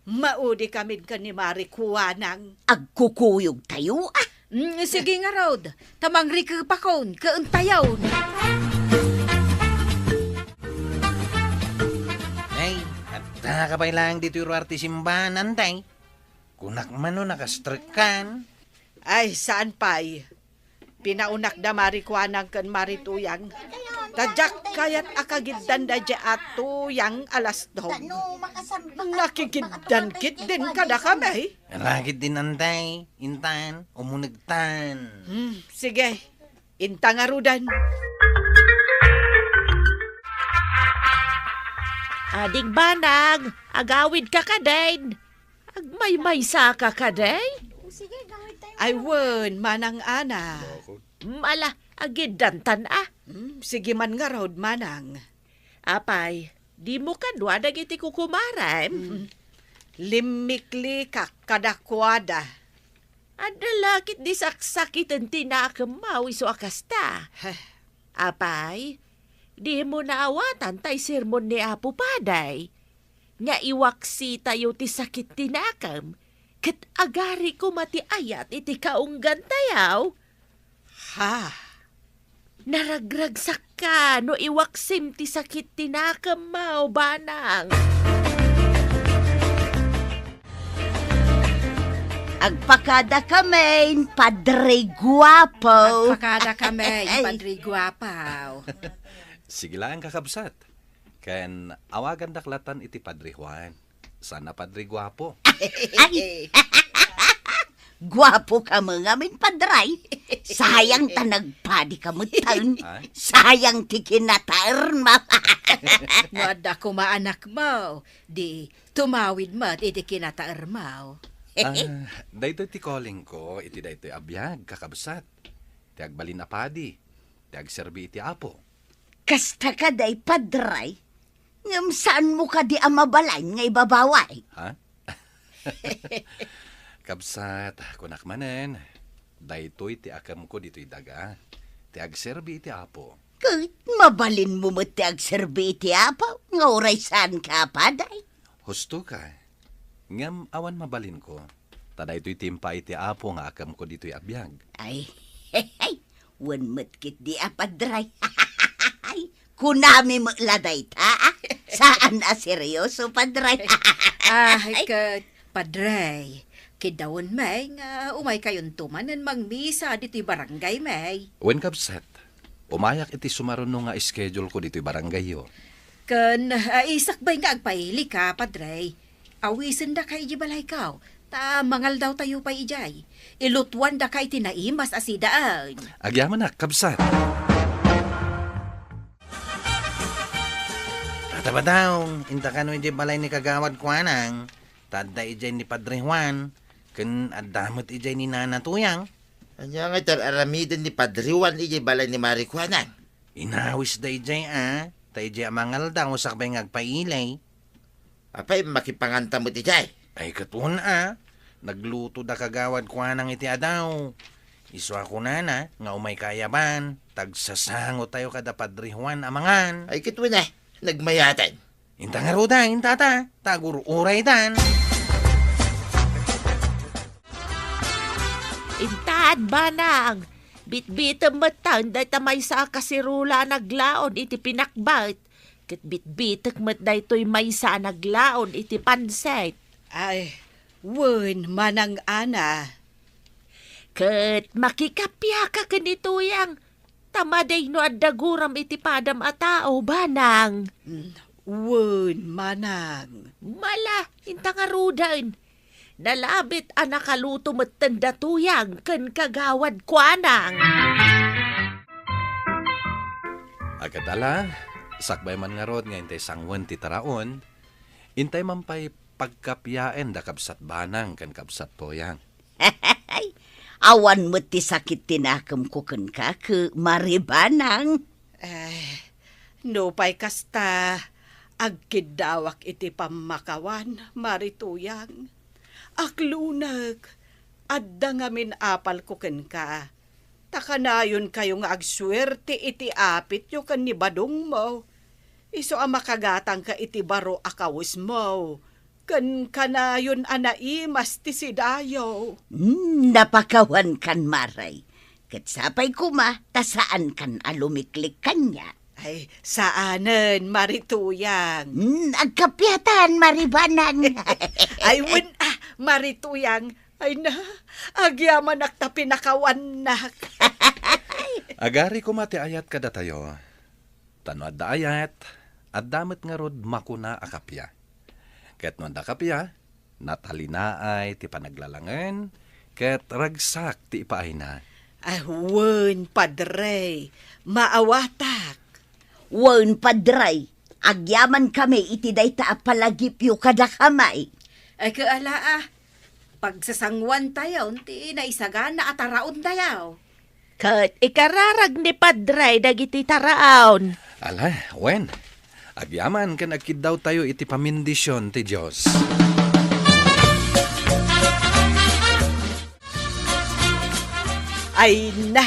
Maudikamin ken ni Mari Kuanang. Agkukuyogtayo, a? Mm, sige ngarud, ta mangrikepakon, kaentayon. Nay, adda ka pay laeng ditoy ruar ti simbanan, tay? Kunak man no nakastrekkan. Ay, saan pay? Pinaunakda Mari Kuanang ken Mari Tuyang. Ta diak kayat a kagiddan daydiay a tuyang a lasdong. Nakigiddan ketdin kadakami. Alagid din, antay, intan, umunegtan. Hmm, sige. Inta ngaruden. Ading Banang, agawidka kadin. Agmaymaysa ka kadi? O, sige, gawid tayo. Ay, wen, Manang Ana. Bakit? Mala, agiddantan, a. Hmm, sige man ngarud, Manang. Apay, dimo kadua dagiti kukumarem? Hmm. Limmiklikak kadakuada. Adda la ketdi saksakiten ti nakemmo isu a kasta. Heh. Apay, dimo naawatan tay sermon ni Apo Paday nga iwaksitayo ti sakit ti nakem, ket agari koma ti ayat iti kaunggantayo. Ha? Naragragsakka no iwaksim ti sakit ti nakemmo, Banang. Agpakada kami, Padre Guapo. Agpakada kami, Padre Guapo. Sige lang, kakabsat. Ken awagandak latan iti Padre Juan. Saan a Padre Guapo. Ay! Guapo ka met ngamin, Padre. Sayang ta nagpadi ka metten. Ah? Sayang ti kinataermo. No adda koma anakmo, di tumawid met iti kinataermo. Ah, daytoy ti calling ko iti daytoy a biag, kakabsat. Ti agbalin a padi, ti agserbi iti Apo. Kasta kadi, Padre, ngem saanmo kadi a mabalin nga ibabawi? Ha? Kabsat, kunak manen, daytoy ti akemko ditoy daga, ti agserbi iti Apo. Ket mabalinmo met ti agserbi iti Apo nga uray saanka a padi? Husto ka. Ngem awan mabalinko, ta daytoy ti impaay ti Apo nga akemko ditoy a biag. Ay, wen met ketdi a, Padre. Kunami met la dayta, a? Saan a seryoso, Padre. Ay, ket, Padre, kiddawen met nga umaykayonto manen mangmisa ditoy barangay met. Wen, kabsat, umayak iti sumaruno nga schedule ko ditoy barangayyo. Ken, ah, sakbay nga agpailika, Padre, awisendaka idiay balayko, ta mangaldawtayo pay idiay. Ilutuandaka iti naimas a sidaen. Agyamanak, kabsat. Tata Badong, inta kano idiay balay ni Kagawad Kuanang, ta adda idiay ni Padre Juan, ken adda met idiay ni Nana Tuyang. Ania nga itar-aramiden ni Padre Juan idiay balay ni Mari Kuanang? Inawisda idiay a, ta idiay a mangaldaw sakbay nga agpaili. Apay, makipanganta met idiay? Ay, ket wen a, nagluto da Kagawad Kuanang iti adaw. Isu a kunana nga umayka ayaban, ta agsasangotayo kada Padre Juan a mangan. Ay, ket wen a, nagmayaten. Inta ngaruden, tata, ta agur-uraydan. Intaad, Banang, bitbitem metten dayta maysa a kaserula a naglaon iti pinakbet, ket bitbitek met daytoy maysa a naglaon iti pansit. Ay, wen, Manang Ana. Ket makikapiaka ken ni Tuyang, ta madi no adda guram iti padam a tao, Banang. Mm, wen, Manang. Mala, inta ngaruden. Nalabit a nakaluto metten da Tuyang ken Kagawad Kuanang. Agadala, sakbay man ngarud nga intay sanguen ti taraon, intay man pay pagkapiaen da Kabsat Banang ken Kabsat Tuyang. Awan met ti sakit ti nakemko kenka, ket Mari Banang. Eh, nupay kasta, agkiddawak iti pammakawan, Mari Tuyang. Aklunek, adda ngamin apalko kenka. Ta kanayonkayo nga agsuerte iti apityo ken ni badongmo. Isu a makagatangka iti baro a kawesmo, ken kanayon a naimas ti sidayo. Hmm, napakawankan, Mari. Ket sapay koma ta saankan a lumiklik kaniak. Ay, saanen, Mari Tuyang. Hmm, agkapiatan, Mari Banang. Ay, wen, ah, Mari Tuyang. Ay na, agyamanak ta pinakawannak. Agari koma ti ayat kadatayo. Ta no adda ayat, adda met ngarud makuna a kappia. Ket no adda kappia, natalinaay ti panaglalangen, ket ragsak ti ipaayna. Ah, wen, Padre, maawatak. Wen, Padre, agyamankami iti dayta a palagipyo kadakami. Ay, ket ala, ah, pagsasanguantayon ti naisagana a taraontayo. Ket ikararag ni Padre dagiti taraon. Ala, wen, agyaman ken agkiddawtayo iti pamendisyon ti Dios. Ay na!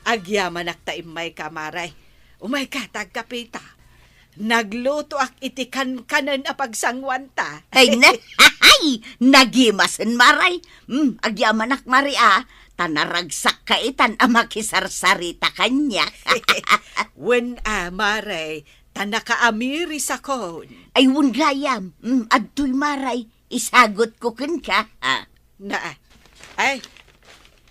Agyamanak ta immayka, Mari. Umayka, ta agkapita. Naglutoak iti kankanen a pagsanguanta. Ay, na, ay, nagimasen, Mari. Hmm, agyamanak, Mari, a, ta naragsakka itan a makisarsarita kaniak. Wen a, Mari, ta nakaamirisakon. Ay, wen gayam. Hmm, adtoy, Mari, isagutko kenka, a. Na, ay,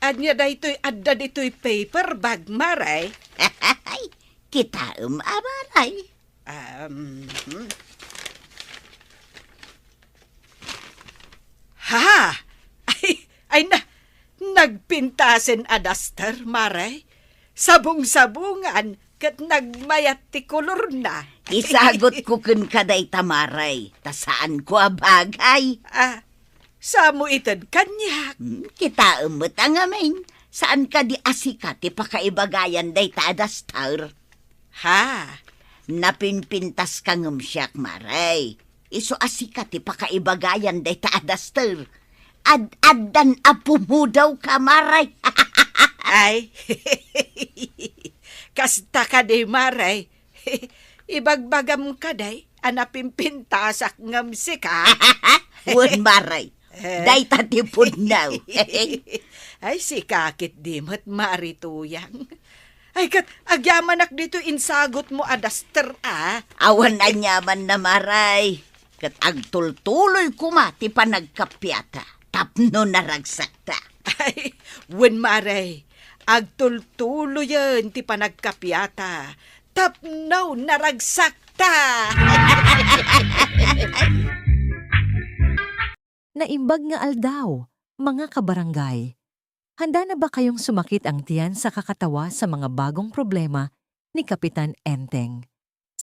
ania daytoy adda ditoy paper bag, Mari? Kitaem a, Mari. Um, hmm. Ha! Ay, Ay na, nagpintasen a daster, Mare. Sabong-sabongan ket nagmayat ti kolorna. Isagutko kenka dayta, Mare, ta saanko a bagay. Ah, samo ited kaniak. Hmm, kitaem met a ngamin, saan kadi a sika ti pakaibagayan dayta a daster? Ha? Napinpintaska ngem siak, Mare. Isu a sika ti pakaibagayan dayta a daster. Ad-addan a pumudawka, Mare. Ay, kasta kadi, Mare. Ibagbagam kadi a napinpintasak ngem sika. Wen, Mare. Eh. Dayta ti pudno. Ay, sika ketdi met, Mare Tuyang. Ay, ket agyamanak ditoy insagutmo a daster, a. Awan aniamanna, Mare. Ket agtultuloy koma ti panagkappiata tapno naragsakta. Ay, wen, Mare. Agtultuloyen ti panagkappiata tapno naragsakta. Naimbag nga aldaw, mga kabarangay. Handa na ba kayong sumakit ang tiyan sa kakatawa sa mga bagong problema ni Kapitan Enteng?